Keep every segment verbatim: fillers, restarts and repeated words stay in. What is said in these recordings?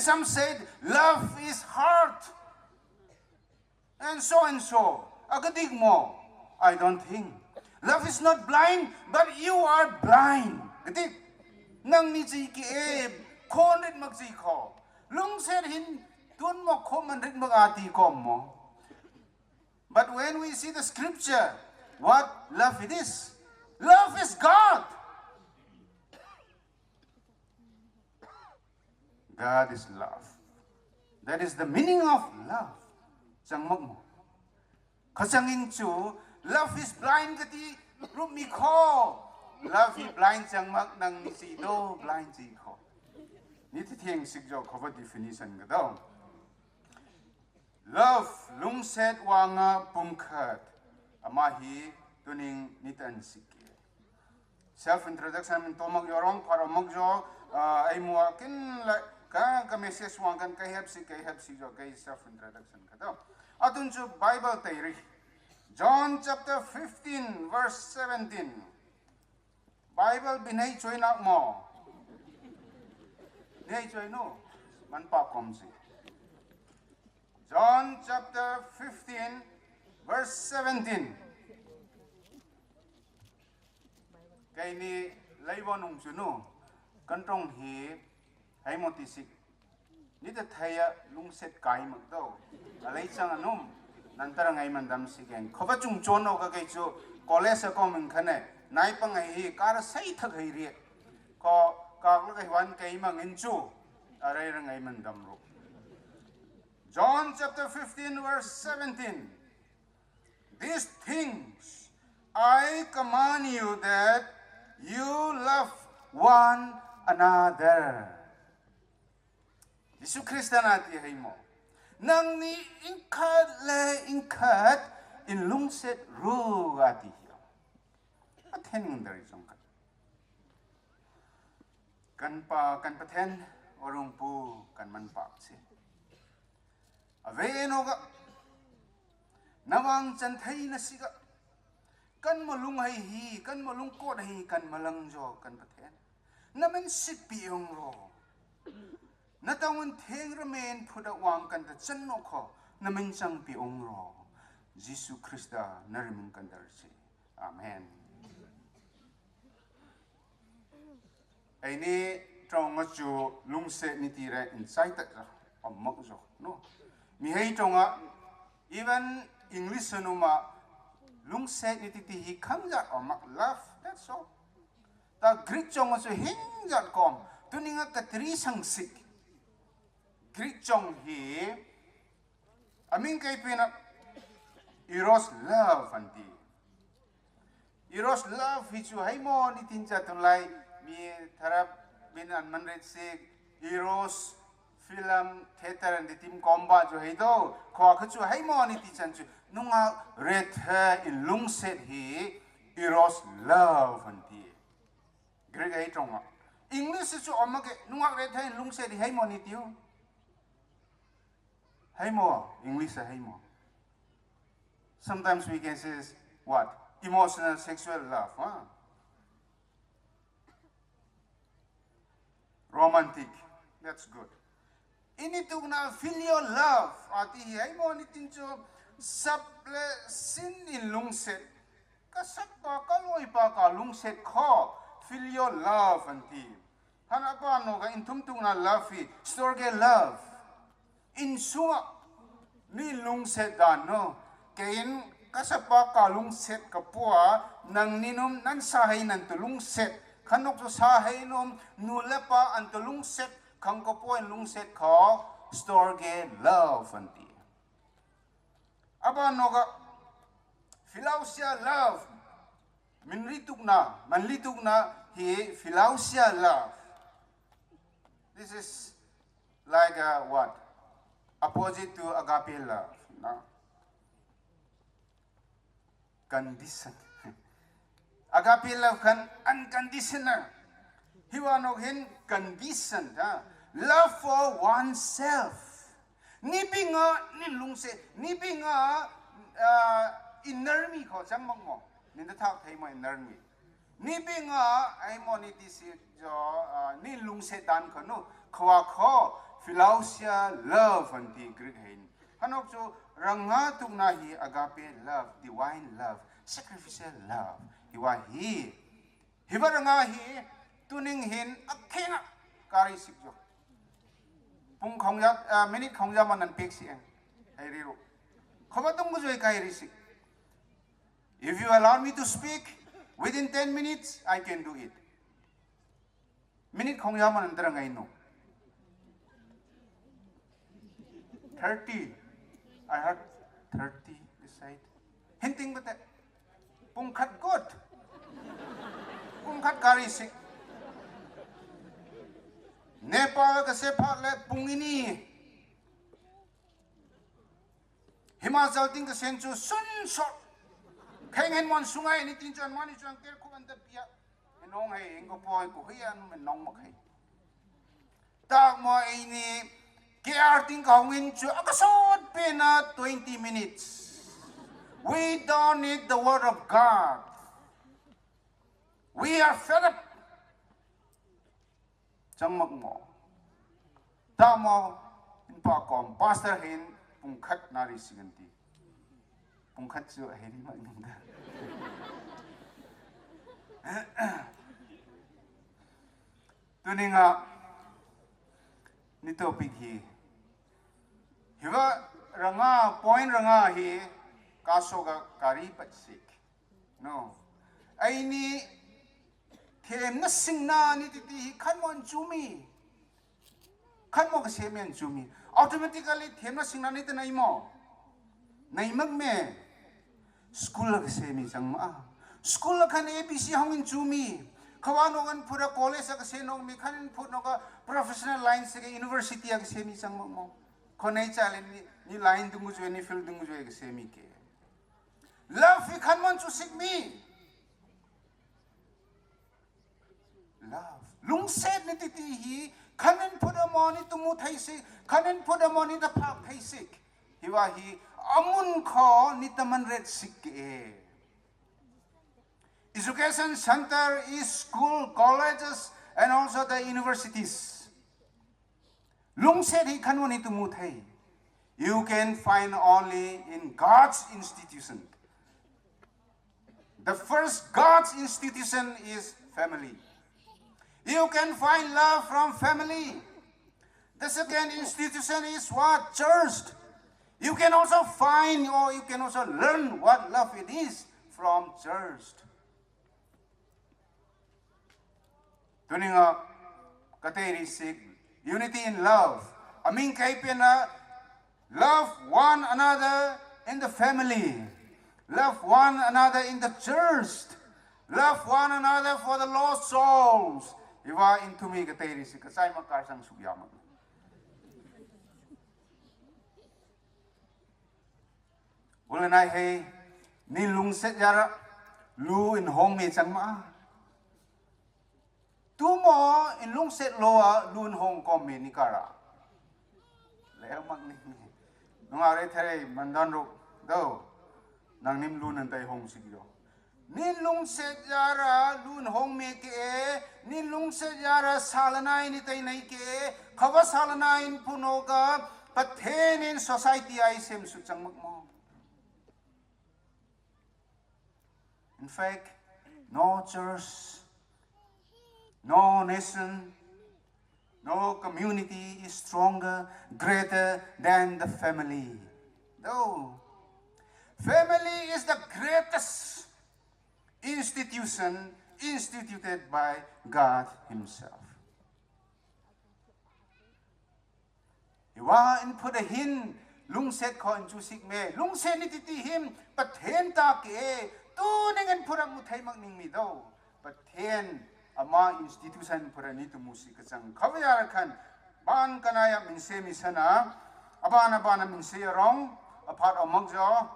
Some said, "Love is hard." And so and so. A kadik mo. I don't think. Love is not blind, but you are blind. Kadik. Nangni chi ki e, khon rit mak chi ko. Lungset hin tun mo khon man rit mak a ti ko mo. But when we see the scripture, what love it is? Love is God. God is love. That is the meaning of love. Chang mak mo. Kachang in chu, love is blind kati rup mi ko. Love is blind chang mak nangni si do blind chi ko. Ni ti thieng sik jo ko va definition ka do. Love, lungset wanga pumkhat. Ama hi tuning nitan sik. Self introduction min tomak yorong, paro mak jo, ah, ai mua kin la, ka, ka message wang kan ka hep si, ka hep si jo, ka self introduction ka to. Atun chu Bible tairi. John chapter fifteen, verse seventeen. Bible bin hei choi nak mo. Nei choi no. Man pa kom si. John chapter fifteen, verse seventeen. Kaini leiwa nung chu no. Kan trong hi hei mo ti sik. Ni ta thei a lungset kai mak do. A lei chang anum. Nan tara ngai man dam si keng. Khova chung chon o ka kei chu college a kom in khane. Nai pa ngai hi kar sai thak hei ri. Ko kak la kai wan kei mang in chu. A rei ra ngai man dam ru. John chapter fifteen, verse seventeen. These things I command you, that you love one another. Jisu Krista na ti hei mo. Nangni ingkhat le ingkhat in lungset ru a ti hi. A then ngun dari jong kan. Kan pa, kan Pathen, o Rungpu, kan manpak si. Ave no ga. Na wang chan thei na si ga. Kan mo lung hei hi, kan mo lung kot hei, kan mo lang jo, kan Pathen. Na min sik pi ong ro. Na tang un theng ra men phuda wang kan ta chan no ko. Na min chang pi ong ro. Jisu Krista, na ri min kan dar si. Amen. Eini trong a chu lungset ni ti re in chai ta ja, om mak jo, no? Mi hei trong a, even English nu ma, lungset ni ti ti hi khang ja, om mak love, that's all. Ta Greek trong a chu hing ja kom, tuning a katri sang sik. Greek trong hi, a min kei pina, eros love an ti. Eros love hi chu hei mo ni tin cha tun lai mi tharap bin an man ret si eros film theater an ti tim komba chu hei do. Khoa kha chu hei mo ni ti chan chu nungak ret he in lungset hi eros love an ti. Greek hei trong a. English chu om ma ke nungak ret he in lungset hi hei mo ni tiu. Hei mo, English a hei mo. Sometimes we can say what? Emotional sexual love, huh? Romantic. That's good. Ini tukna filial love. A ti hi hei mo ni tin chu sap le sin in lungset. Ka sap pa, ka loi pa ka lungset kho. Filial love an ti. Hana pa no ka in thum tukna love hi. Storge love. Insunga ni lungset dan no. Kei in ka sap pa ka lungset ka pua, nangni num nan sa hei nan tu lungset. Khanok tu sa hei num, nu le pa an tu lungset, khang ka pua in lungset kho, storge love an ti. Aba no ka, philousia love, min ri tukna, man li tukna, hi philousia love. This is like a what? Opposite to agape love, no? Condition. Agape love khan unconditional. Hiwa no hin condition, ha? Love for oneself. Ni binga, ni lungse, ni binga, ah, inner mi kho, chang bang mo. Ni da thak thei mo inner mi. Ni binga, ai mo ni ti si jo, ah, ni lungse dan kho nu. Khwa kho, Philousia love anti Greek hein. Hanok chu ra nga tukna hi agape love, divine love, sacrificial love. Hiva hi. Hiva ra nga hi, tuning hin, akhenga, kari sik jo. Pung khong ya, ah, minute khong ya man nan pek si eng. Hai ri ru. Khoma tung ku joi kai ri sik. If you allow me to speak, within ten minutes, I can do it. Minute khong ya man nan tara ngai no. Thirty. I heard thirty beside. Hinting bete. Pung khat good. Pung khat kari sik. Nepal ka se phat le pung ini. Himachal ting ka sen chu sun sot. Kheng hen mon sungai ni tin chuan mani chuan ker khu an da pia. Nong hei, eng ko poi ko hei an men nong mak hei. Tak mo ei ni, K R ting ka hong in chu, a ka sot pe na twenty minutes. We don't need the word of God. We are fed up. Chang mak mo. Tak mo, in pa kom, pastor hin, pung khat na ri sik anti. Pung khat chu, hei ri mak ning da. Tuning a, ni topic hi. Hiva ra nga, point ra nga hi, ka so ga kari pat sik. No. Ei ni, themna singna ni titi hi khan mon chu mi. Khan mo ka se men chu mi. Automatically themna singna ni te nai mo. Nai mak me. School a ka se mi chang ma. School a khan A B C hong in chu mi. Khawa nong an phura college a ka se nong mi khan in phut nong ka professional line se ka university a ka se mi chang ma mo. Khonei chale ni, ni line dungu jwe ni field dungu jwe ka se mi ke. Love hi khan mon chu sik mi. Love. Lungset ni titi hi, khan in phut a mo ni tumu thei sik, khan in phut a mo ni ta phak thei sik. Hiva hi, amun kho ni ta man ret sik ke. Education center is school, colleges, and also the universities. Lungset hi khan mon ni tumu thei. You can find only in God's institution. The first God's institution is family. You can find love from family. The second institution is what? Church. You can also find or you can also learn what love it is from church. Tuning a ka tei ri sik, unity in love. A min kai pen a, love one another in the family. Love one another in the church. Love one another for the lost souls. Hiva in tumi ka tei ri sik, ka chai ma kar sang suk ya ma. Ule nai hei, ni lungset yara, lu in hong me chang ma. Tu mo in lungset lo a, lu in hong kom me ni kara. Le mak ni. Nunga re therei mandan ro, do. Nang nim lu nan tai hong sik yo. Nin lungset yara lu in hong me ke e, nin lungset yara salana in i tei nei ke e, khawa salana in phunoga, Pathen in society ai sem su chang mak mo. In fact, no church, no nation, no community is stronger, greater than the family. No. Family is the greatest institution instituted by God Himself. Iwa in phuda hin, lungset kho in chu sik me, lungset ni titi hin, Pathen ta ke, tuning in phuda mu thei mak ning mi do. Pathen ama institution phuda ni tu mu sik ka chang. Khawa ya ra khan, ban kana ya min se mi sana, abana bana min se rong, aphat a mak jo.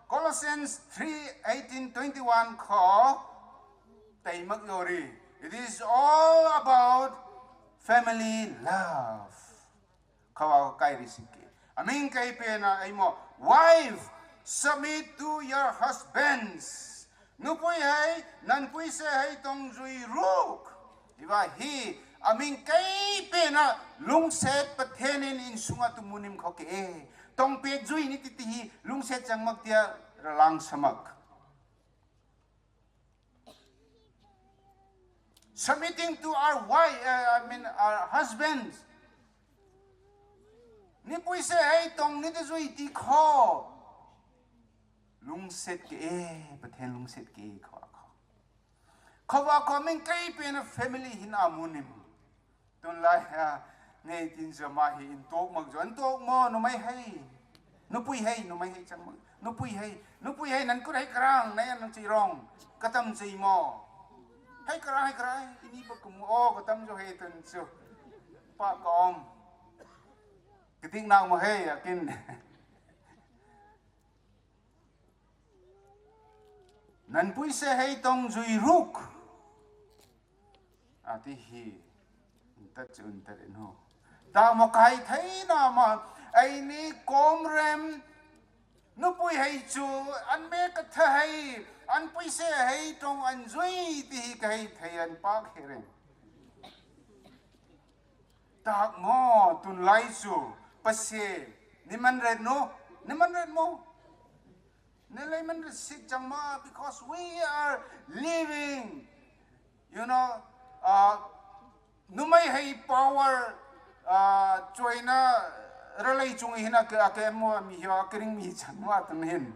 Colossians three eighteen twenty-one kho, tei mak yo ri. It is all about family love. Khawa kai ri sik ke. A min kai pena ai mo. Wife, submit to your husbands. Nupui hai, nanpui se hai tong jui ruk. Iwa hi, A mingkei pena lungset Pathenin insunga tu munim kho ke e. Tong pek zui ni titihi lungset chang mak tia ra lang samak. Submitting to our wife, uh, I mean our husbands. Nipui se hei tong ni te zui ti kho. Lungset ke e, Pathen lungset ke e kho a kho. Kho a kho mingkei pena family hin a munim. Tun lai ha, ngei tin zama hi in tok mak zo, in tok mo, numei hei. Nupui hei, numei hei chang mak. Nupui hei, nupui hei, nan kur hei karang, nai an nang chi rong. Katam chi mo. Hei karang, hei karang, ini pa kumu, o, katam zo hei tun zo. Pa ka om. Ketik nang mo hei, akin. Nan pui se hei tong zui ruk. A ti hi. Ntat chu ntat no. Ta mo kai thei na ma. Ai ni kom rem. Nupui hei chu. An me ka tha hei. An pui se hei tong an zui ti hi ka hei thei an pak he rem. Tak mo, tun lai chu, pase, ni man ret no, ni man ret mo. Ni lai man ret sik chang ma, because we are living, you know, uh, numei hei power, uh, China, ralai chung hina ke, ake mo, mi hio, kering mi chang ma, tun hin.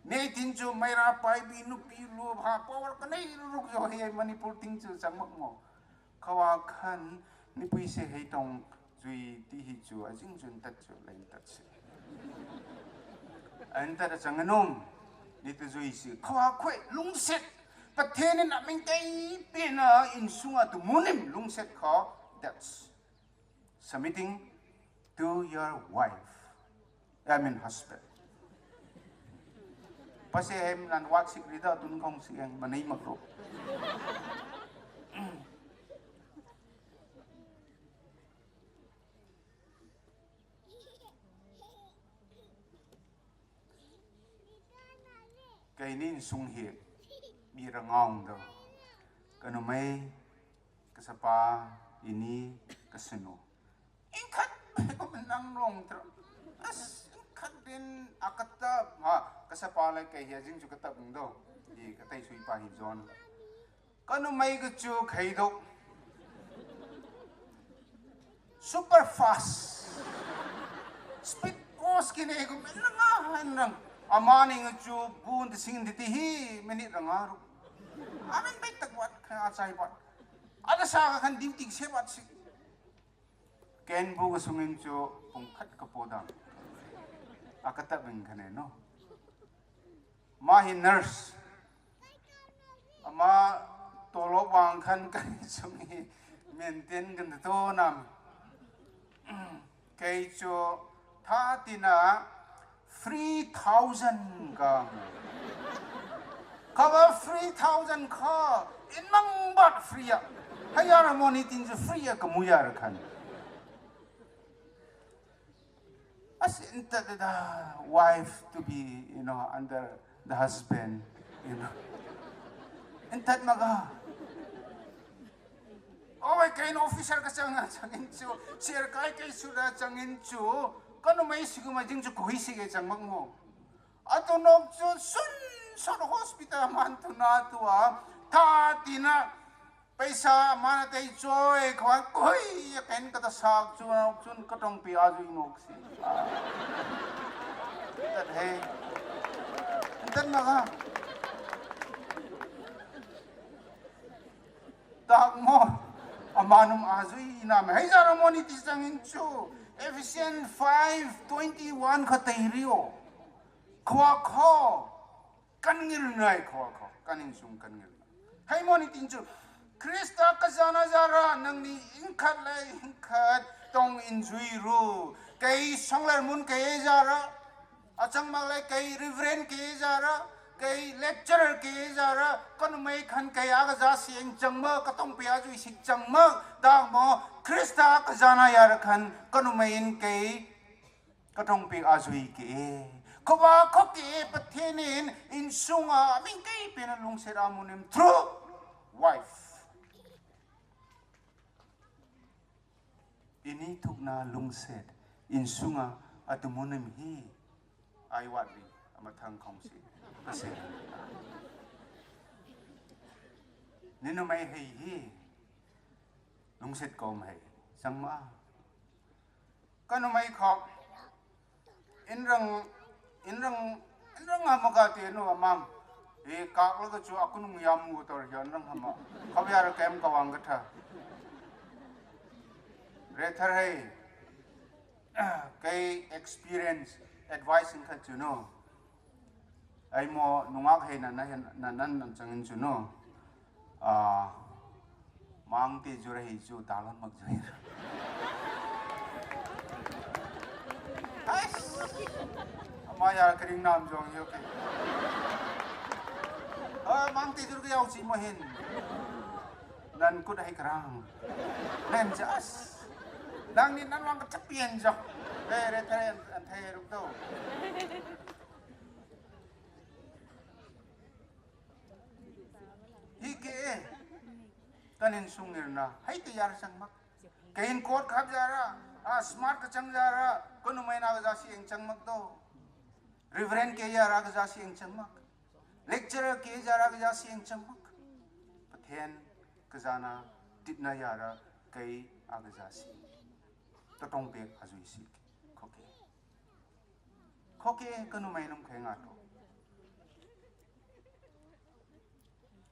Nei tin chu, mai ra pai bi, nupi lu, ha, power ka nei ruk zo hei, Manipur tin chu, chang mak mo. Khawa khan, nipui se hei tong zui ti hi chu, a zing zun tat chu, lai tat se. An tat a chang anum, ni tu zui si. Khawa khoi, lungset. Pathenin a mingkei pena insunga tu munim lungset kho. That's submitting to your wife. I mean husband. Pase hem nan wak sik rida tun kong si yang manei makro. Kaini insung hi, mi rangong do. Ka numei, ka sapa, ini, ka sunu. Ingkat, ko menang long tro. As, ingkat din, a katap, ha, ka sapa lai kai hia jing ju katap do. Di katai sui pa hi John. Ka numei ka chu khei do. Super fast. Speed course kine ko menang a han rang. Amani nga chu bun ti sing di ti hi, minute rang a ru. Amin bek tak wat, kha a chai wat. Ada sa ka kan duty se wat si. Ken bu ka sungin chu pungkhat ka podang. A katap beng kane no. Ma hi nurse. Ama tolo bang khan kan sung hi maintain kan to nam. Kei chu tha tina three thousand ka. Kaba three thousand ka. In mang bat free a. Hayar moni tin chu free a ka muyar khan. As in the, the, the wife to be, you know, under the husband, you know. In that maga. Oh, I can officer ka chang, changin chu. Sir kai kai suda changin chu. Ka numei siguma jing chu kuhi sige chang magmo. Atu nok chu sun sun hospital man tu na tua. Tha tina. Paisa mana tei choi khwan koi ya ken kata sak chu nok chun ka tong pi a ju inok si. Tat he. Tat na ka. Tak mo. Amanum a ju inam. Hei jara moni ti sangin chu. Ephesians five twenty-one ka tei rio. Khwa kho. Kan ngilnai kho kho, kan insung kan ngilnai. Hei moni tin chu, Krista ka jana jara, nangni ingkhat lai ingkhat tong injui ru. Kei songlar mun kei jara, achang mak lai kei reverend kei jara, kei lecturer kei jara, ka numei khan kei aga ja si eng chang ma, ka tong pe a jui sik chang ma, dang mo, Krista ka jana jara khan, ka numei in kei, ka tong pe a jui ke e. Kho ba kho ke e Pathen in insunga mingkei pena lungset a munim through wife. Ini tukna lungset insunga atumun em hi. Ai wat ri, ama thang khong si. Pase. Ni numei hei hi. Lungset kom hei. Sang ma. Ka numei kho. Inrang, inrang, inrang hama kati nu amang. E, kak la ka chu aku nung yamu tor ya inrang hama. Khawiar kem ka wang ka tha. Re thar hei. Kei experience advice in khat chu no. Ai mo nungak hei na na hei na nan nan changin chu no. A, mangte jur hei chu dalan mak jur. Ais. Ama ya kering nam jong yo ke. A, mangte jur ke yau chi mo hin. Nan kut hei kerang. Nen jas. Nang ni nan wang kecek pien jok. Eh, re thai an thai ruk do. Hi ke e. Kan insung ngirna. Hai te yar chang mak. Kein kot khap jara. A smart ka chang jara. Ko numei na ka jasi eng chang mak do. Reverend ke yara ka jasi eng chang mak. Lecturer ke yara ka jasi eng chang mak. Pathen ka jana ditna yara kei a ka jasi. Totong pek a jui sik. Khoke. Khoke ka numei num khe nga to.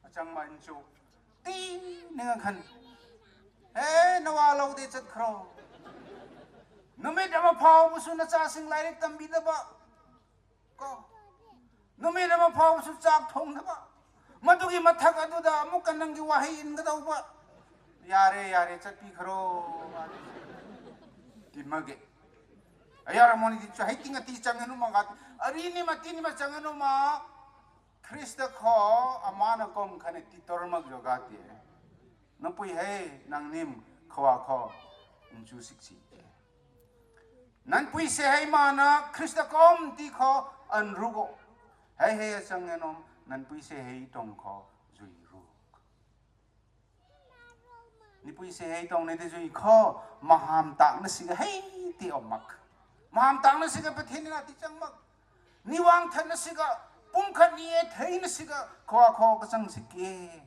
A chang ma in chu. Ti ni nga khan. He, na wa lo de chat khro. Numei dama phao bu su na cha sing lai rik tam bi da ba. Ko. Numei dama phao bu su chak thong da ba. Matu ki mathak adu da, mu kan nang ki wahi in ga dau ba. Yare, yare, chat pi khro. Ti ma ge. Ayar moni ti chu hai tinga ti chang enu ma gat. Ari ni ma ti ni ma chang enu ma. Krista kho amana kom khane ti tor mak jo gati. Nupui hei nang nim khawa kho nchu sik si. Nanpui se hei mana Krista kom ti kho an rugo. Hei hei sang enom nanpui se hei tong kho jui ruk. Nipui se hei tong ne te jui kho, maham tak na siga hei te om mak. Maham tak na siga Pathen na ti chang mak. Ni wang than na siga, pum khat ni e thei na siga, kho a kho ka chang sik e.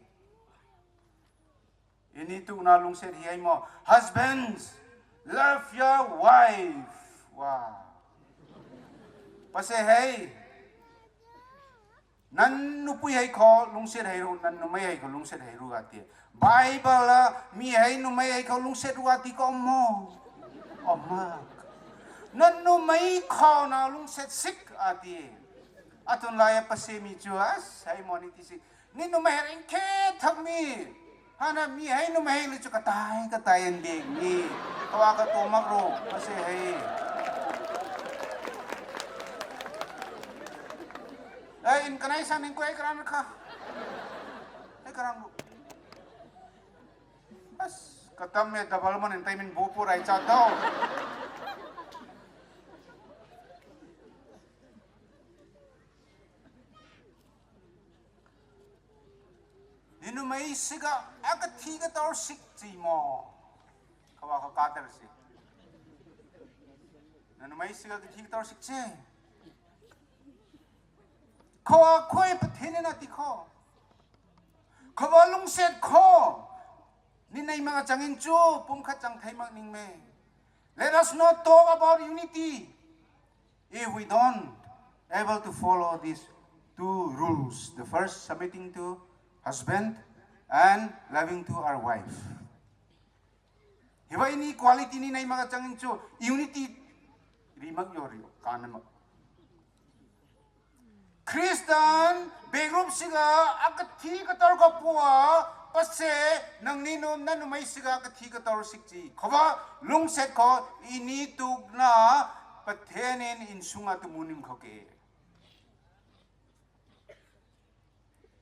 Ini tu na lungset hi ai mo. Husbands, love your wife. Wow. Pase hei. Nan nupui hei kho lungset hei ru, nan numei hei kho lungset hei ru ati. Bible a mi hei numei hei kho lungset ru ati ko mo. Om mak. Nan numei kho na lungset sik ati. Atun lai a pase mi chu as hei mo ni ti sik. Ni numei hei ring khe thak mi. Hana mi hei numei hei li chu katai, katai en dek ni. Kawa ka to mak ro, pase hei. Eh, in kanai san in ko ek ran kha. Ek ran ro. As, katam me double man in tai min bo po rai cha to. Ni numei siga a kathi kator sik chi mo. Kawa ka kater sik. Ni numei siga kathi kator sik chi. Kawa khoi Pathen na ti kho. Kawa lungset kho. Ni nei ma chang in chu, pum khat chang thei mak ning me. Let us not talk about unity. If we don't able to follow these two rules, the first, submitting to husband and loving to our wife. Hiba ini quality ni nei maka chang in chu unity ri mak yo ri o, kana mak. Christian, begrup siga, a kathi kator ka pua, pase, nang ni num, nang numei siga, a kathi kator sik chi. Khova, lungset ko, ini tukna, Pathen in insunga tumunim kho ke.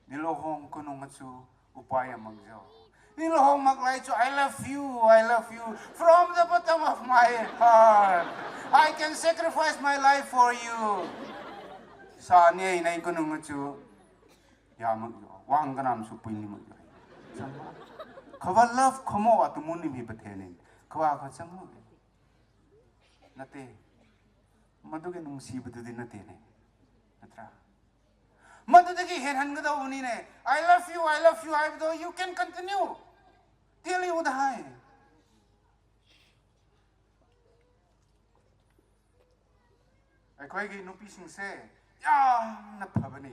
Ni lohong ko nung chu, Upai a mak jo. Ni lohong mak lai chu, "I love you, I love you. From the bottom of my heart. I can sacrifice my life for you." Sa ni ai nai ko nung chu. Ya mak jo. Wang ka nam su pui ni mak jo. Khova love khomo atu mun ni mi Pathen in. Khova kho chang mo. Nate. Maduge nungsiba dudi nate ne. Natra. Maduge henhan gado buni ne. I love you, I love you, I love you, you can continue. Till you die. ꯑꯩꯈꯣꯏꯒꯤ ꯅꯨꯄꯤꯁꯤꯡꯁꯦ ꯌꯥꯝꯅ ꯐꯕꯅꯤ꯫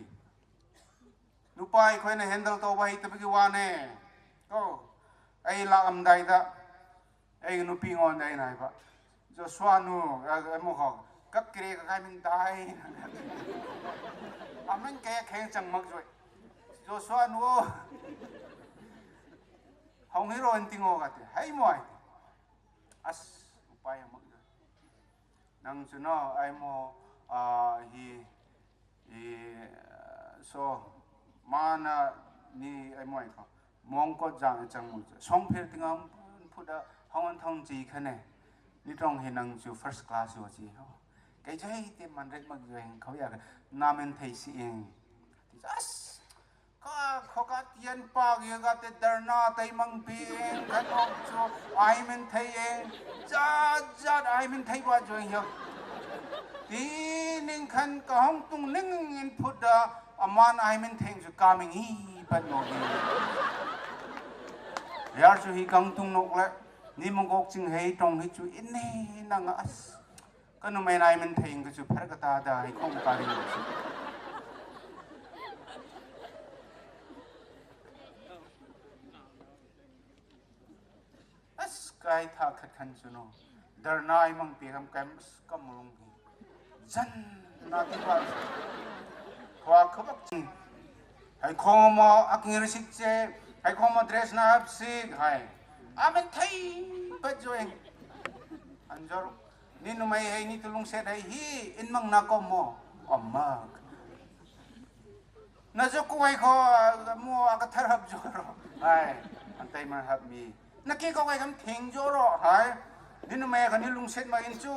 ꯅꯨꯄꯥ ꯑꯩꯈꯣꯏꯅ handle ꯇꯧꯕ ꯍꯩꯇꯕꯒꯤ ꯋꯥꯅꯦ꯫ ꯀꯣ, ꯑꯩ ꯂꯥꯛꯑꯝꯗꯥꯏꯗ ꯑꯩꯒꯤ ꯅꯨꯄꯤꯉꯣꯟꯗ ꯑꯩꯅ ꯍꯥꯏꯕ, "ꯖꯣꯁꯨꯋꯥꯅꯨ, ꯑ, ꯑꯃꯨꯛ ꯍꯣ, ꯀꯛ ꯀ꯭ꯔꯦ ꯀ ꯀꯥꯏ ꯃꯤꯡ ꯇꯥꯏ?" ꯑꯃꯟ ꯀꯌꯥ ꯈꯦꯡ ꯆꯪꯃꯛ ꯖꯣꯏ꯫ "ꯖꯣꯁꯨꯋꯥꯅꯨ, ꯍꯣꯡ ꯍꯤꯔꯣ ꯑꯟꯇꯤꯉꯣ ꯒꯥꯇꯦ, ꯍꯩ ꯃꯣꯏ꯫ ꯑꯁ, ꯎꯄꯥꯏ ꯑꯃꯛ ꯖꯣꯏ꯫ ꯅꯪꯁꯨꯅꯣ, ꯑꯩ ꯃꯣ, ꯑ, ꯍꯤ, ꯍꯤ, ꯁꯣ, ꯃꯥꯅ ꯅꯤ, ꯑꯩ ꯃꯣꯏ ꯈꯣ, ꯃꯣꯡꯀꯣꯠ ꯖꯥꯡ ꯆꯪꯃꯨ ꯆ-, ꯁꯣꯡ ꯐꯤꯔ ꯇꯤꯡꯉꯝ ꯐꯨꯗ ꯍꯣꯡ ꯊꯣꯡ ꯆꯤ ꯈꯅꯦ, ꯅꯤꯇ꯭ꯔꯣꯡ ꯍꯤ ꯅꯪꯁꯨ first class ꯌꯣ ꯆꯤ ꯍꯣ꯫ ꯀꯩ ꯖꯩ ꯇꯦ ꯃꯟ ꯔꯦꯛ ꯃꯛ ꯖꯣꯏ ꯍꯤꯡ ꯈꯧ ꯌꯥ ꯀ ꯅꯥꯃꯦꯟ ꯊꯩ ꯁꯤ ꯏꯪ꯫ ꯑꯁ! ꯀ ꯈꯣꯀꯥ ꯇꯤꯌꯟ ꯄꯥꯒꯤ ꯒꯥꯇꯦ ꯙꯔꯅꯥ ꯇꯩ ꯃꯪ ꯄꯤꯌꯦꯡ ꯈꯟ ꯑꯣꯛ ꯆꯨ ꯑꯥꯏ ꯃꯤꯟ ꯊꯩꯌꯦꯡ ꯖꯥꯠ ꯖꯥꯠ ꯑꯥꯏ ꯃꯤꯟ ꯊꯩꯕ ꯖꯣꯏ ꯌꯣ꯫ ꯇꯤ ꯅꯤꯡ ꯈꯟ ꯀꯍꯣꯡ ꯇꯨꯡ ꯅꯤꯡ ꯏꯟ ꯐꯨꯠꯗ ꯑꯃꯥꯟ ꯑꯥꯏ ꯃꯤꯟ ꯊꯦꯡ ꯖꯨ ꯀꯥꯃꯤꯡ ꯍꯤ ꯄꯟ ꯅꯣ ꯍꯤ꯫ ꯌꯥꯔ ꯖꯨ ꯍꯤ ꯀꯪ ꯇꯨꯡ ꯅꯣꯛ ꯂꯦ ꯅꯤ ꯃꯪ ꯒꯣꯛ ꯆꯤꯡ ꯍꯩ ꯇꯣꯡ ꯍꯤ ꯆꯨ ꯏꯟ ꯍꯤ ꯅꯪ ꯑꯁ꯫ ꯀꯅꯨꯃꯩ ꯅꯥꯏ ꯃꯟ ꯊꯦꯡ ꯀꯁꯨ ꯐꯔꯛ ꯇꯥꯗ ꯍꯩꯈꯣꯡ ꯀꯥꯔꯤ꯫ ꯑꯁ, ꯀꯥꯏ ꯊꯥ ꯈꯠ ꯈꯟ ꯁꯨꯅꯣ꯫ ꯗꯔꯅꯥꯏ ꯃꯪ ꯄꯤꯔꯝ ꯀꯩꯝ ꯑꯁ ꯀꯝꯃꯨꯡ ꯍꯤ꯫ ꯖꯟ ꯅꯥ ꯇꯤꯕ꯫ ꯈ꯭ꯋꯥ ꯈꯕꯛ ꯆꯤꯡ꯫ ꯍꯩꯈꯣꯡ ꯑꯃ ꯑꯀꯤꯔꯁꯤꯛꯁꯦ, ꯍꯩꯈꯣꯡ ꯑꯃ dress ꯅ ꯍꯥꯞꯁꯤꯛ ꯍꯥꯏ꯫ ꯑꯃꯦꯟ ꯊꯩ ꯄꯠꯖꯣꯏ꯫ ꯑꯟꯖꯣꯔ ꯅꯤ ꯅꯨꯃꯩ ꯍꯩ ꯅꯤ ꯇꯨꯂꯨꯡ ꯁꯦꯠ ꯍꯩ ꯍꯤ ꯏꯟꯃꯪ ꯅꯥꯀꯣꯝꯃꯣ꯫ ꯑꯃꯛ꯫ ꯅꯖꯨ ꯀꯨꯍꯩ ꯈꯣ ꯃꯣ ꯑꯀꯊꯔ ꯍꯥꯞꯖꯣꯔꯣ꯫ ꯍꯥꯏ꯫ ꯑꯟꯇꯩ ꯃꯔ ꯍꯥꯞꯃꯤ꯫ ꯅꯀꯤ ꯀꯧꯍꯩ ꯈꯝ ꯊꯦꯡꯖꯣꯔꯣ꯫ ꯍꯥꯏ꯫ ꯅꯤ ꯅꯨꯃꯩ ꯈ ꯅꯤ ꯂꯨꯡꯁꯦꯠ ꯃ ꯏꯟꯆꯨ꯫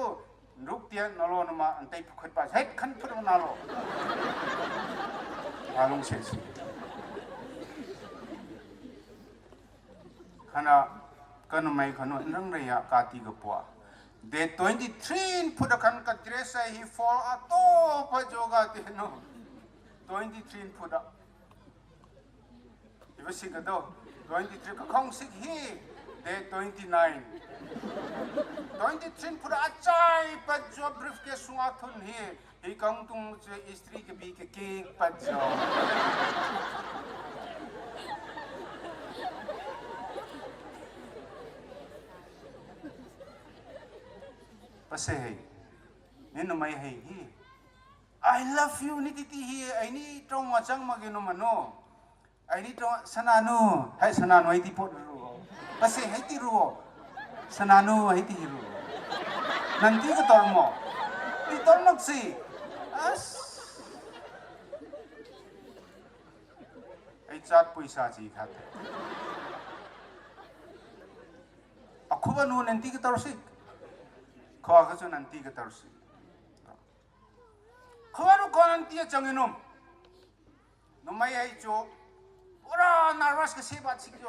ꯔꯨꯛ ꯇꯤꯌꯥ ꯅꯂꯣ ꯅꯃ ꯑꯟꯇꯩ ꯄꯨꯈꯠꯄ ꯍꯦꯛ ꯈꯟ ꯐꯨꯠ ꯅꯂꯣ꯫ ꯋꯥꯂꯨꯡ ꯁꯦꯁꯤ꯫ ꯈꯅ ꯀꯅꯨꯃꯩ ꯈꯅꯨ ꯏꯟꯔꯪ ꯔꯩꯌꯥ ꯀꯥꯇꯤ ꯒꯄꯣ꯫ Date twenty three ꯏꯟ ꯐꯨꯠ ꯈꯟ ꯀ dress ꯑꯍꯤ fall ꯑꯇꯣꯞꯄ ꯖꯣꯒ ꯇꯤꯅꯣ꯫ Twenty three ꯏꯟ ꯐꯨꯠ꯫ ꯏꯕꯁꯤꯒꯗꯣ, twenty three ꯀꯈꯣꯡꯁꯤꯛ ꯍꯤ, date twenty nine꯫ Twenty three ꯐꯨꯔ ꯑꯆꯥꯏ ꯄꯠ ꯖꯣ briefcase ꯁꯨꯡ ꯑꯊꯨꯟ ꯍꯤ, ꯍꯤ ꯀꯪ ꯇꯨꯡ ꯆꯦ ꯏꯁꯇ꯭ꯔꯤ ꯀꯕꯤ ꯀꯦ ꯀꯦꯛ ꯄꯠ ꯖꯣ꯫ ꯄꯁꯦ ꯍꯤ, ꯅꯤꯅ ꯃꯩ ꯍꯤ ꯍꯤ꯫ I love you ꯅꯤ ꯇꯤꯇꯤ ꯍꯤ, ꯑꯩꯅꯤ ꯇ꯭ꯔꯣꯡ ꯃꯆꯪ ꯃꯒꯤ ꯅꯨꯃꯅꯣ꯫ ꯑꯩꯅꯤ ꯇ꯭ꯔꯣꯡ ꯁꯅꯥꯅꯨ, ꯍꯩ ꯁꯅꯥꯅꯨ ꯑꯩꯗꯤ ꯄꯣꯠ ꯔꯨ꯫ ꯄꯁꯦ ꯍꯩꯇꯤ ꯔꯨ꯫ ꯁꯅꯥꯅꯨ ꯍꯩꯇꯤ ꯔꯨ꯫ ꯅꯟꯇꯤ ꯀ ꯇꯣꯔꯃꯣ꯫ ꯇꯤ ꯇꯣꯔꯃꯛꯁꯤ꯫ ꯑꯁ꯫ ꯑꯩ ꯆꯥꯠ ꯄꯨꯏꯁꯥ ꯆꯤ ꯈꯥꯠ꯫ ꯑꯈꯨꯕ ꯅꯨ ꯅꯟꯇꯤ ꯀ ꯇꯣꯔꯁꯤ꯫ ꯈꯣ ꯀꯁꯨ ꯅꯟꯇꯤ ꯀ ꯇꯣꯔꯁꯤ꯫ ꯈꯋꯥꯔꯨ ꯀꯣꯅꯟ ꯇꯤꯌꯥ ꯆꯪꯉꯤꯅꯨꯝ꯫ ꯅꯨꯃꯩ ꯍꯩ ꯆꯣ꯫ ꯄꯨꯔꯥ nervous ꯀ ꯁꯦꯕꯥ ꯁꯤꯛ ꯆꯣ꯫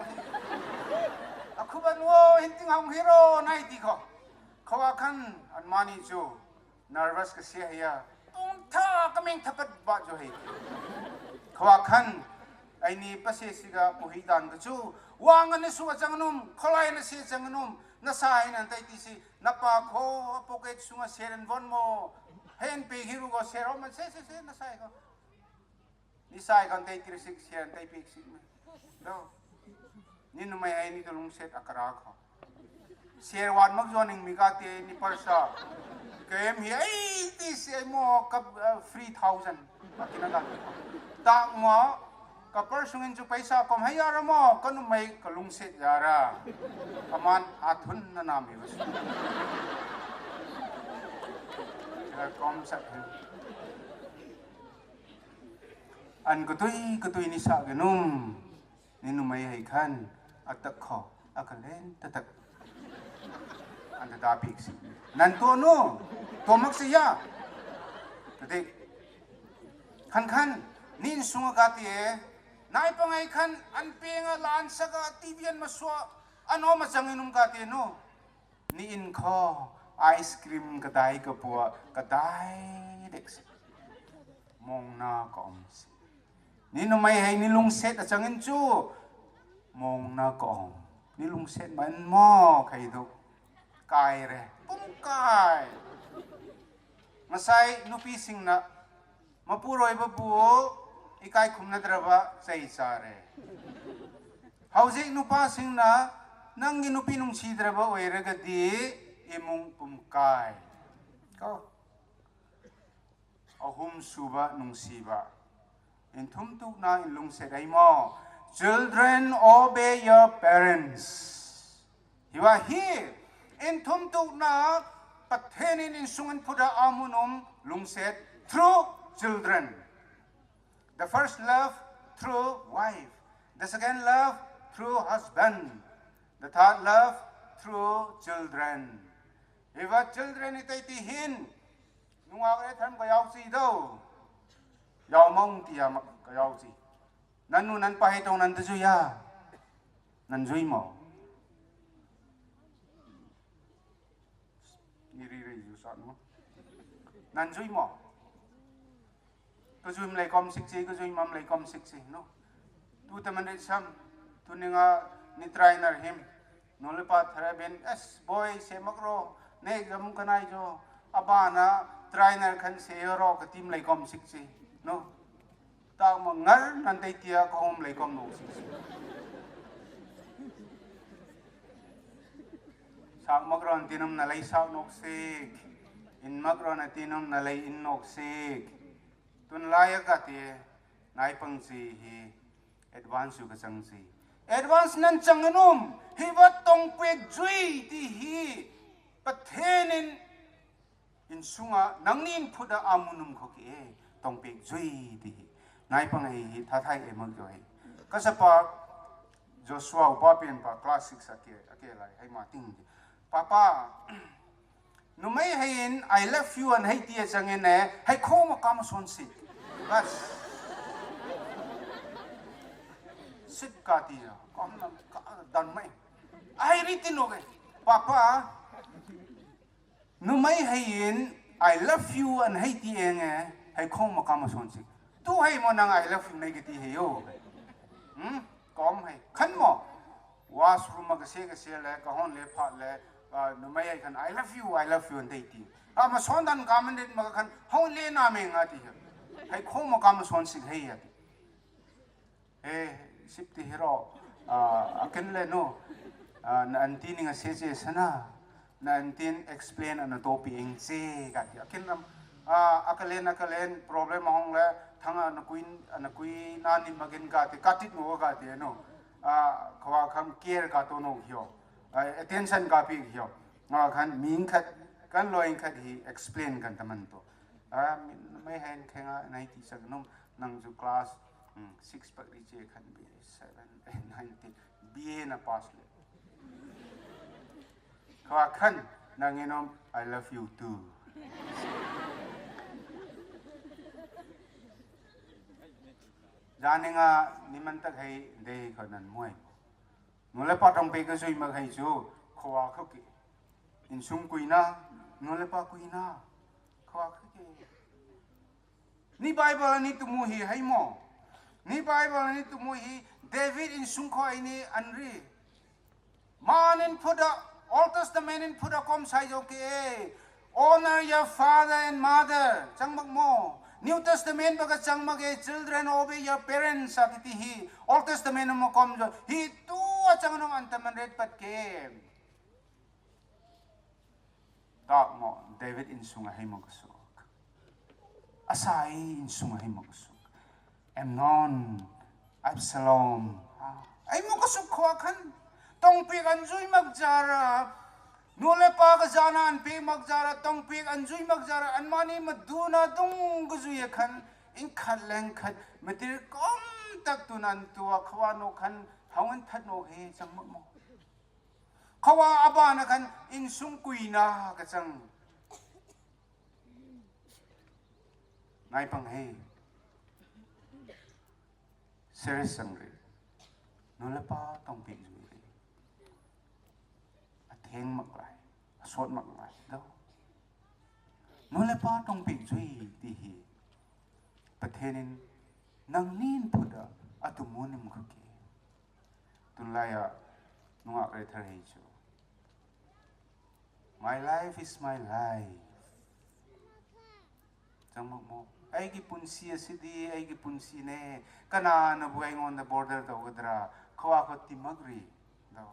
ꯑꯈꯨꯕ ꯅꯨ ꯍꯤꯟꯇꯤꯡ ꯍꯪ ꯍꯤꯔꯣ ꯅꯥꯏ ꯇꯤꯈꯣ꯫ ꯈꯋꯥ ꯈꯟ ꯑꯟꯃꯥꯅꯤ ꯆꯣ꯫ Nervous ꯀ ꯁꯦ ꯍꯩꯌꯥ꯫ ꯇꯨꯡ ꯊꯥ ꯀꯃꯦꯡ ꯊꯄꯠ ꯕꯥ ꯆꯣ ꯍꯩ꯫ ꯈꯋꯥ ꯈꯟ ꯑꯩꯅꯤ ꯄꯁꯦ ꯁꯤꯒ ꯄꯨꯍꯤ ꯗꯥꯟ ꯀ ꯆꯨ꯫ ꯋꯥꯡ ꯑꯅ ꯁꯨ ꯑꯆꯪꯅꯨꯝ꯫ ꯈꯣꯂꯥꯏ ꯅ ꯁꯦ ꯆꯪꯅꯨꯝ꯫ ꯅꯁꯥ ꯍꯩꯅ ꯇꯩ ꯇꯤꯁꯤ꯫ ꯅꯄꯥ ꯈꯣ pocket ꯁꯨꯡꯉ ꯁꯦꯔꯦꯟ ꯕꯣꯟ ꯃꯣ꯫ ꯍꯦꯟ ꯄꯦ ꯍꯤꯔꯨꯒꯣ ꯁꯦꯔꯣ ꯃꯟ ꯁꯦ ꯁꯦ ꯁꯦ ꯅꯁꯥꯏꯒꯣ꯫ ꯅꯤꯁꯥꯏ ꯒꯟ ꯇꯩ ꯇꯤꯔ ꯁꯤꯛ ꯁꯦꯔꯦꯟ ꯇꯩ ꯄꯦꯛ ꯁꯤꯛ ꯃꯦ꯫ ꯗꯣ꯫ ꯅꯤ ꯅꯨꯃꯩ ꯑꯩꯅꯤ ꯇꯨꯂꯨꯡ ꯁꯦꯠ ꯑꯀꯔꯥ ꯈꯣ꯫ ꯁꯦꯔ ꯋꯥꯟ ꯃꯛ ꯖꯣꯅꯤꯡ ꯃꯤꯒꯥ ꯇꯦ ꯅꯤ ꯄꯔꯁꯥ꯫ ꯀꯦꯝ ꯍꯤ ꯑꯩ ꯇꯤ ꯁꯦ ꯃꯣ ꯀꯞ, ꯑ, three thousand꯫ ꯑꯀꯤꯅ ꯒꯥ꯫ ꯇꯥꯛ ꯃꯣ꯫ ꯀꯄꯔ ꯁꯨꯡꯏꯟ ꯆꯨ ꯄꯩꯁꯥ ꯀꯣꯝ ꯍꯩ ꯌꯥꯔꯃꯣ, ꯀꯅꯨꯃꯩ ꯀꯂꯨꯡ ꯁꯦꯠ ꯌꯥꯔ꯫ ꯑꯃꯥꯟ ꯑꯊꯨꯟ ꯅ ꯅꯥꯃꯤ ꯕꯁꯨ꯫ ꯀꯣꯝ ꯁꯛ ꯍꯩ꯫ ꯑꯟ ꯀꯇꯨꯏ ꯀꯇꯨꯏ ꯅꯤꯁꯥ ꯒꯅꯨꯝ꯫ ꯅꯤꯅꯨꯃꯩ ꯍꯩ ꯈꯟ꯫ ꯑꯇꯛ ꯈꯣ꯫ ꯑꯀꯂꯦꯟ ꯇꯇꯛ꯫ ꯑꯟꯗ ꯗꯥ ꯄꯤꯛꯁꯤ꯫ ꯅꯟ ꯇꯣꯅꯨ꯫ ꯇꯣꯃꯛꯁꯤ ꯌꯥ꯫ ꯇꯗꯤ꯫ ꯈꯟ ꯈꯟ꯫ ꯅꯤꯟ ꯁꯨꯡꯉ ꯒꯥꯇꯤꯌꯦ꯫ ꯅꯥꯏ ꯄꯉꯩ ꯈꯟ꯫ ꯑꯟ ꯄꯦꯡꯉ ꯂꯥꯟ ꯁꯒ ꯇꯤꯕꯤꯌꯟ ꯃꯁꯨ꯫ ꯑꯅꯣ ꯃꯆꯪ ꯏꯅꯨꯝ ꯒꯥꯇꯤꯌꯦ ꯅꯨ꯫ ꯅꯤ ꯏꯟ ꯈꯣ꯫ Ice cream kadai kapua, kadai dek se. Mongna ka om se. Ni numei hai ni lungset achang in chu. Mongna ka om. Ni lungset man mo kai du. Kai re. Pum kai. Masai nupi singna. Mapuroi ba bu, ikai khumna dra ba, chai chare. Hauzik nupa singna, nang i nupi nungsi dra ba, oira gadi, imung pumkai. Ko. Ahum suba nungsi ba. Inthum tukna inlungset ai mo. Children, obey your parents. Hiva hi, inthum tukna, Pathenin insung in phuda amun um lungset through children. The first love through wife. The second love through husband. The third love through children. Hiva children i tei ti hin. Nungak e tham ka yau chi do. Yau mong ti ya mak ka yau chi. Nan nu nan pa hi tong nan te zui ya. Nan zui mo. Ni ri ri zu sa nu. Nan zui mo. Ka zui mlei kom sik si, ka zui mam mlei kom sik si, no. Tu te man ri sam. Tu ni nga ni trainer him. Nole pa thara ben, es, boy, se makro, ne exam ka nai jo, abana, trainer khan se ro, ka team lei kom sik si, no? Ta ma ngar nan tei tia ka hom lei kom no sik si. Sak makro an tinum na lei sak nok sik. In makro na tinum na lei in nok sik. Tun lai a ka ti, nai pang si hi, advance yu ka chang si. Advance nan chang anum, hi va tong pek zui ti hi, Pathenin, insunga, nangni in phuda amunum ko ki e, tong pek zui ti hi. Nai pang hi, hi, tha thai e mak zui. Ka sapa, Joshua upa pen pa, class six a ke, a ke lai, hai ma ting. Papa, Numei haiin, "I love you," an hei tia chang in e, hei khoma kamason sik. Bas. Sik ka tia, kom nam ka dan mai. Ai ri tin oke. Papa, numei haiin, "I love you," an hei tia nge, hei khoma kamason sik. Tu hei mo nang "I love you" nei ke ti hei o. Hmm? Kom hei. Khan mo. Washroom ma ka se ka se le, ka hon le phat le, ah, numei ai khan, "I love you, I love you," an tei ti. Ah, mason dan ka man det ma ka khan, "Hon le na me nga," ti hi. Hei khoma kamason sik hei ya ti. Eh, sip ti hi ro. Ah, aken le no. Ah, na aunty ni nga se se sana. Na aunty in explain ana topi eng se ka ti. Aken lam, ah, akalen, akalen problem ahong le, thang ana kuin, ana kui na ni magin ka ti, ka tit no ka ti, no. Ah, kawa kham care ka to no hio. Ah, attention ka pi hio. Nga khan ming khat, kan loi khat hi explain kan taman to. Ah, mi, mai hen khenga nai ti sak nom, nang zu class, hmm, six pak ri che khan bi seven, eight, nine, ten, B A na pass le. Kawa khan, nang inom, "I love you too." Jani nga, ni man tak hei, dei ko nan muai. Nole pa tong pe ka zui mak hei chu, kawa ko ki. Insung kuina, nole pa kuina, kawa ko ki. Ni Bible ni tumu hi hai mo. Ni Bible ni tumu hi David insung ko ai ni anri. Man in phuda, Old Testament in phuda kom sai jo ke. Honor your father and mother. Chang mak mo. New Testament ba ka chang mak e, "Children, obey your parents," a ti hi. Old Testament mo kom jo. Hi tu a chang nong an taman ret pat ke. Dak mo, David insung a hei mo ka sok. Asai insung a hei mo ka sok. Amnon, Absalom. Ai mo ka sok kawa khan. Tong pek an zui mak zara. Nu le pa ka zana an pek mak zara. Tong pek an zui mak zara. An mani ma duna dung ka zui a khan. Ing khat leng khat. Matir kom tak tu nan tua kawa no khan. Hawan that no he chang mak mo. Kawa a bana khan insung kuina ka chang. Nai pang hei. Serious sang ri. Nu le pa tong pek zui ri. A theng mak lai. A sot mak ngai daw. Nu le pa tong pek zui ti hi. Pathen in nangni phut a atu munim khuke. Tunlai a nungak re thar hei chu. My life is my life. Chang mak mo. Aigi punsi a sidi, aigi punsi ne. Kanana bu ai ngon da border da odra. Khawa ko timak ri. Daw.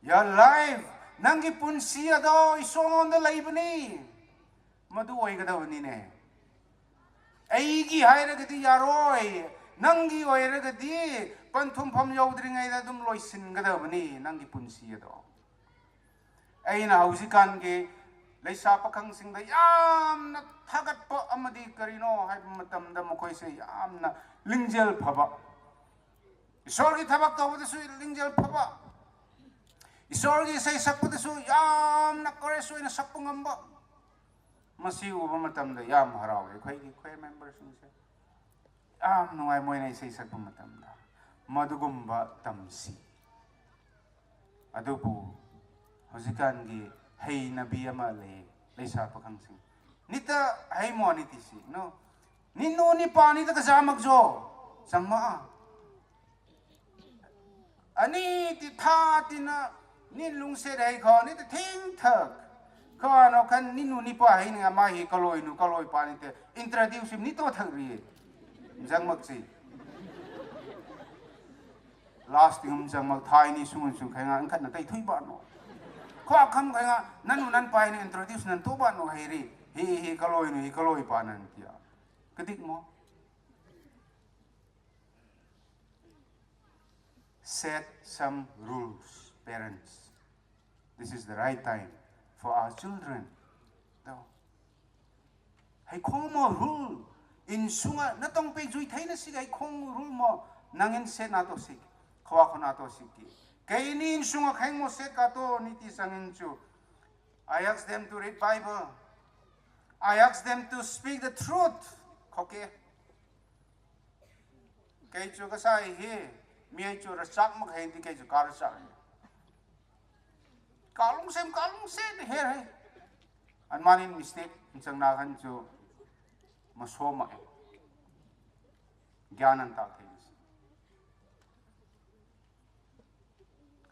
Your life, nanggi punsi a daw, Isor ngon da lai bani. Madu oi ka daw bani ne. Aigi haira ka di yaroi, nanggi oira ka di, panthum pham yau dring ai da dum loisin ka daw bani, nanggi punsi a daw. Aina hausikan ki, leisa pakhang sing da yamna thagat pa amadi karino, hai matam da makoise yamna lingjel phaba. Isor ki thabak tawbada su lingjel phaba. Isor ki isai sakbada su yamna kore su ina sakpa ngamba. Masi uba matam da yam harau e, khoi ki khoi member sing se. Yam nungai moina isai sakpa matam da. Madugumba tamsi. Adupu. Hausikan ki hei nabi ama le, leisa pakhang sing. Nita hei mo niti si, no? Ni nu ni pa nita kazamak zo. Sangma. Ani ti tha ti na, ni lungse dai kho, ni ti thing thak. Kho ano kan ni nu ni pa hi ni ama hi kaloi nu, kaloi pa ni te. Introduce ni to thak ri. Jang mak si. Last ting jang mak thai ni sungun sung khai nga, angkat na tai thui ba no. Kho akam khai nga, nanu nan pa ni introduce nan to ba no hai ri. Hi, hi kaloi nu, hi kaloi pa nan tia. Kadik mo. Set some rules, parents. This is the right time for our children. Daw. Hai khong mo rule. Insunga, natong pe zui thai na si hai khong rule mo. Nangin set na to si. Khawa ko na to si ki. Kei ni insunga kheng mo set ka to ni ti sangin chu. I ask them to read Bible. I ask them to speak the truth. Okay. Kei chu kasai hi, mi ai chu rachak mak hei ti kei chu ka rachak. Ka lungsem, ka lungsem her hei. An manin mistake, insang na kan chu maso mak e. Gyan an tak hei.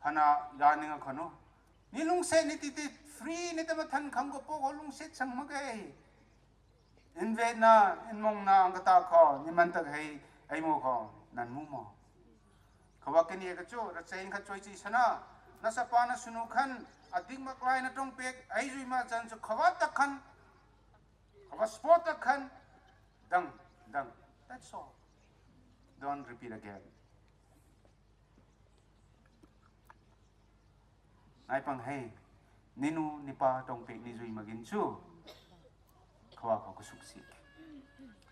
Hana ya ninga khanu. Ni lungset ni titi free ni tama than kham ko po ko lungset sang ma kai. In ve na, in mong na ang kata ko, ni man tak hei, ai mo ko, nan mu mo. Khawa kini ka chu, ra chain kha choi chi sana. Na sapa na sunu khan, adik mak lai na tong pek, ai zui ma chan chu khawa tak khan. Khawa spot tak khan. Dang, dang. That's all. Don't repeat again. Nai pang hei, ni nu ni pa tong pek ni zui magin chu. Khawa ko ka suksi.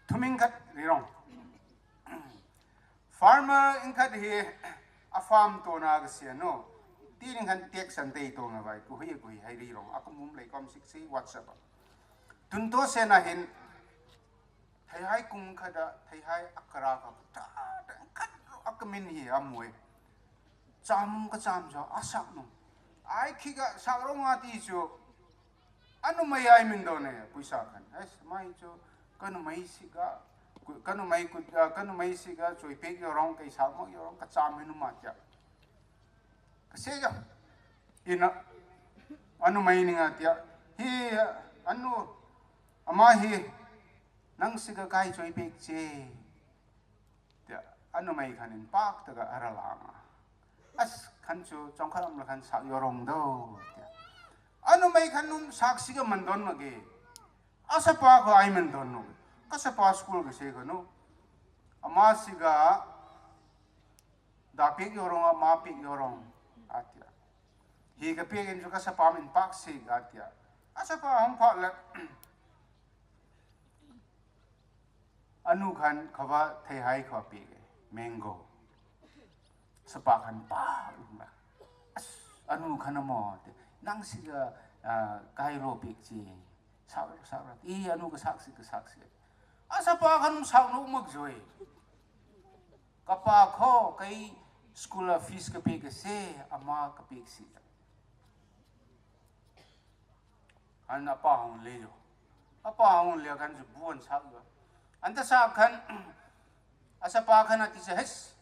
Thuming khat ri rong. Farmer ing khat hi a farm to na ka sia no. Ti ning khan tek san tei to nga bai ku hi ku hi hai ri rong. Aku mum lei kom siksi WhatsApp. Tun to se na hin Theihai kum khat a, theihai a kara ka ta, ta, khat a ka min hi a mui. Cham ka cham zo, a sak nu. Ai khi ka sak rong a ti chu. A numei ai min don e, puisa khan. Ai, mai chu, ka numei si ka, ku-, ka numei ku, ah, ka numei si ka, chui pek yo rong, kei sak mo yo rong, ka cham hin ma tia. Ka se zo. Ina, a numei ni nga tia. Hi, a nu, ama hi, Nang si ka kai choi pek che. Tia, a numei khan in pak taka a ra langa. As khan chu, chong khan am la khan sak yo rong do. Tia. A numei khan num sak si ka man don ma ke. A sapa ko ai man don no. Ka sapa school ka se ka no. Ama si ka da pek yo rong, ama pek yo rong. A tia. Hi ka pek in chu ka sapa min pak si ka tia. A sapa hong pak le. A nu khan khawa theihai khawa pek e, mango. Sapa khan pa, a nu khan a mo, nang si ka, ah, kai ro pek chi. Sak, sak, i a nu ka sak si, ka sak si. A sapa khan sak no mak zoi. Ka pa kho, kei school a fees ka pek se, ama ka pek si. An apa hong leyo. Apa hong leyo kan si buan sa yo. Anta sa kan, asa pa kan ati sa hes.